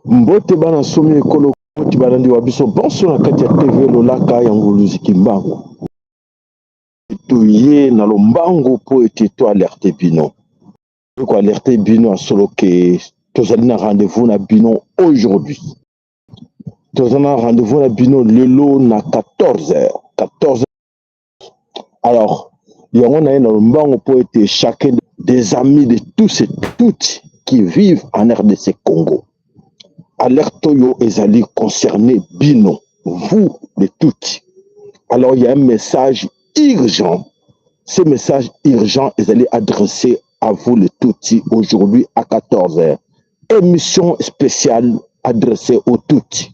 Mbote bana nsomi ekolo moti balandi wa biso bonso na kati ya TV Lolaka ya Nguluzi Kimbangu. Toye na lombangu mpo ete to alerte bino, ko alerte bino ya solo ke tozali na rendez-vous na bino aujourd'hui. Toza na rendez-vous na bino lelo na 14 heures, 14 heures. Alors yango na ye na lombangu mpo ete chacun des amis de tous et toutes qui vivent en RDC Congo, alerte oyo ezali concerné bino, vous les toutes. Alors il y a un message urgent. Ce message urgent ezali adressé à vous les Tutsis aujourd'hui à 14 heures. Émission spéciale adressée aux Tutsis.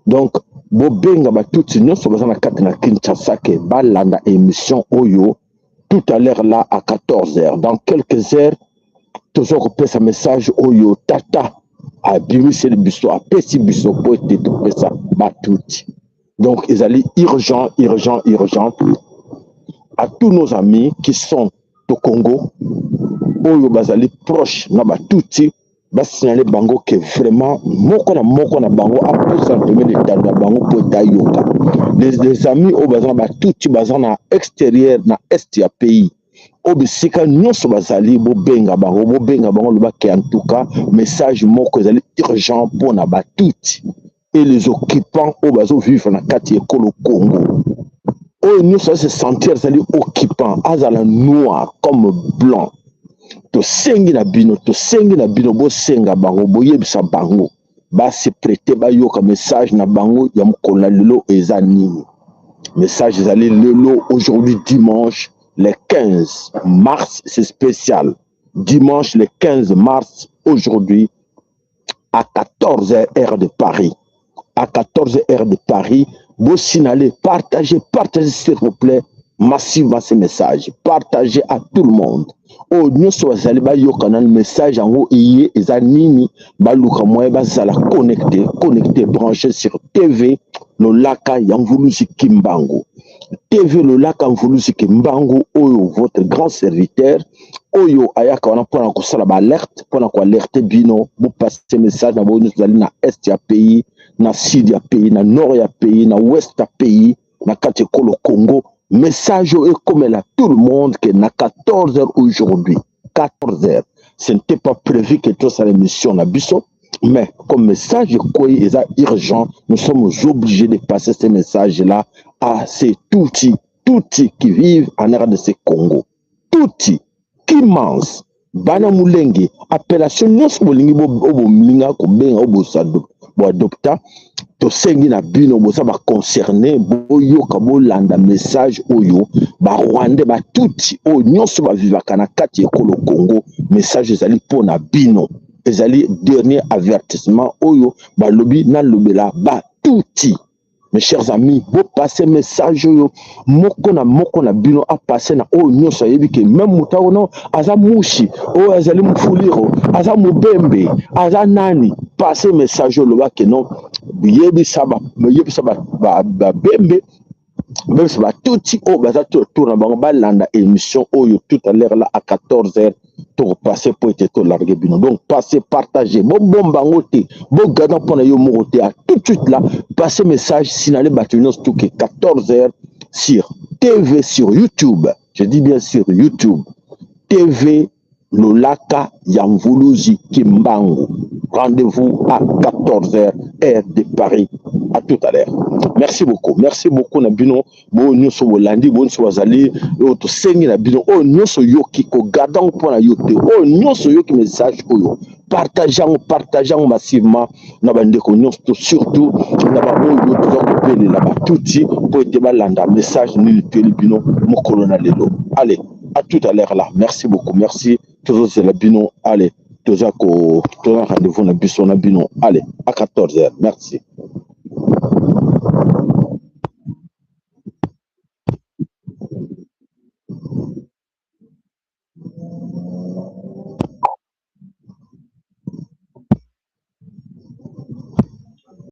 Donc bobenga ba Tutsi nyonso baza na kati na Kinshasa ke balanda émission oyo tout à l'heure là à 14 heures. Dans quelques heures toza kopesa message oyo tata abimiseli biso, apesi biso po ete topesa batutsi. Donc ezali urgent, urgent, urgent à tous nos amis qui sont au Congo oyo bazali proche na batutsi, basignale bango ke vraiment moko na moko na bango apusa pembeni etando na bango po ete ayoka. Les amis oyo baza na batutsi, baza na extérieur, na est ya pays, oyo bisika nyonso bazali, bobenga bango, bobenga bango, lobake en tout cas message moko ezali urgent mpona batutsi et les occupants oyo bazovivre na kati ya ekolo Congo. Oyo nyonso aza se sentir ezali occupant, azala noir comme blanc, tosengi na bino, tosengi na bino, bosenga bango, boyebisa bango base prêter bayoka message na bango ya mokolo na lelo eza nini. Message ezali lelo aujourd'hui dimanche le 15 mars, c'est spécial. Dimanche le 15 mars aujourd'hui à 14h heure de Paris. À 14h heure de Paris, vous signalez, partagez, partagez s'il vous plaît massivement ce message. Partagez à tout le monde. Oyo nyonso bazali bayoka na message yango eye eza nini, baluka moyen bazala connecté, connecté, branché sur TV Lolaka ya Mvuluzi Kimbangu. TV Lolaka Mvuluzi Kimbangu oyo votre grand serviteur oyo ayaka wana mpona kosala baalerte, mpona koalerte bino, bopase message na boyo nyonso ezali na est ya pays, na sud ya pays, na nord ya pays, na ouest ya pays, na kati ekolo Congo. Message oyo ekomela tout le monde que na 14 heures aujourd'hui, 14 heures, ce n'était pas prévu que tosala émission na biso, mais comme message ekoyi eza urgent, nous sommes obligés de passer ce message là à ces Tutsis, Tutsis qui vivent en RDC Congo, Tutsi Kimans, bana Mulenge, appellation nyonso bolingi oyo bolinga kobenga, oyo boadopta. Tosengi na bino boza baconcerné, boyoka, bolanda message oyo. Barwandais, batutsi oyo nyonso bavivaka na kati ya ekolo Congo, message ezali mpona bino. Ezali dernier avertissement oyo balobi nalobela batutsi. Mes chers amis, bopase message oyo, moko na moko na bino apase na oyo nyonso ayebi ke même moto akono aza mushi, oyo azali mofuliro, aza mobembe, aza nani, passe message oyo, loba ke non, yebisa babembe, bebisa batutsi oyo baza tour na bango balanda émission oyo tout à l'heure là à 14 heures tokopase po ete tolarge bino. Donc passe, partage, bobomba yango te, bogarda mpona yo moko te. À tout de suite là, passe message, signale bato nyonso tout ke 14 heures sur TV, sur YouTube, je dis bien sur YouTube, TV Lolaka ya Mvuluzi Kimbangu. Rendez-vous à 14h heure de Paris. À tout à l'heure. Merci beaucoup. Merci beaucoup na bino. Bo nyonso bolandi, bo nyonso bazali, oyo tosengi na bino, oyo nyonso yoki kogarda yango mpona yo te. Oyo nyonso yoki message oyo, partage yango, partage yango massivement na bandeko nyonso, to surtout na baoyo toza kobelela batutsi mpo ete balanda message nini toyeli bino mokolo na lelo. Allez, à tout à l'heure là. Merci beaucoup. Merci. Tozozela bino. Allez, toza ko toza rendez-vous na biso na bino. Allez, à 14h. Merci.